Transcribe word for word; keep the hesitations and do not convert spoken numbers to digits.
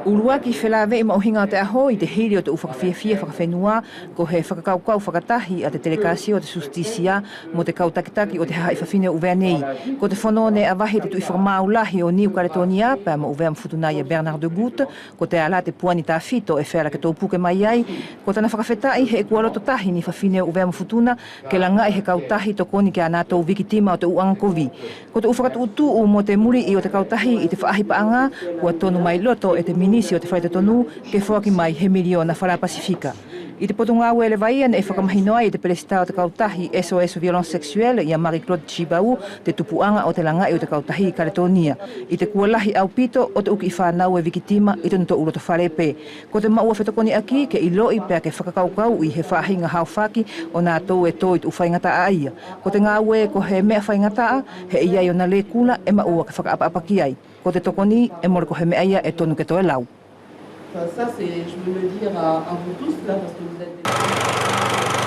ʻUluaki, felaveʻi mo ʻuhiga ʻo te ʻaho ʻi te hili ʻo te ʻu fakafiafia fakafenua, ko he fakakaukau fakatahi ʻa te telekasio ʻo te susitisia mo te kau takitaki ʻo te hahaʻi fafine ʻo ʻUvea nei. Ko te fono neʻe ʻavahi e te Tuʻi Fakamaʻu Lahi ʻo Niu Kaletonia pea mo ʻUvea mo Futuna ia Bernard Degutte, ko te ala te puani tafito ʻe feala ke tou puke mai ai. Ko tana fakafetaʻi he ʻe kua loto tahi ni fafine ʻo ʻUvea mo Futuna ke lagaʻi he kautahi tokoni kia natou vikitima ʻo te ʻu ʻaga kovi. Ko te ʻu fakatuʻutuʻu mo te muliʻi ʻo te kautahi ʻi te faʻahi paʻaga, kua tonu mai loto e te minisi ʻo te fale totonu ke foaki mai he miliona falā Pasifika. ʻI te potu gaue leva ia neʻe fakamahino ai e te pelesita ʻo te kautahi S O S Violence Sexuelle ia Marie-Claude Tjibaou te tupuʻaga ʻo te lagaʻi ʻo te kautahi ʻi Kaletonia, ʻi te kua lahi ʻaupito ʻo te ʻu kiʻi fanau ʻe vikitima ʻi te notou loto fale pe. Ko te maʻua fetokoniʻaki ke iloʻi pea ke fakakaukauʻi he faʻahiga haofaki ʻo natou ʻe to ʻi te ʻu faigataʻa ʻaia. Ko te gaue ko he meʻa faigataʻa, he ʻe ʻi ai ʻona lekula ʻe maʻua ke fakaʻapaʻapaki ai. Ko te tokoni ʻe mole ko he meʻa ia ʻe tonu ke toe lau. Enfin, ça, c'est, je veux le dire à, à vous tous, là, parce que vous êtes des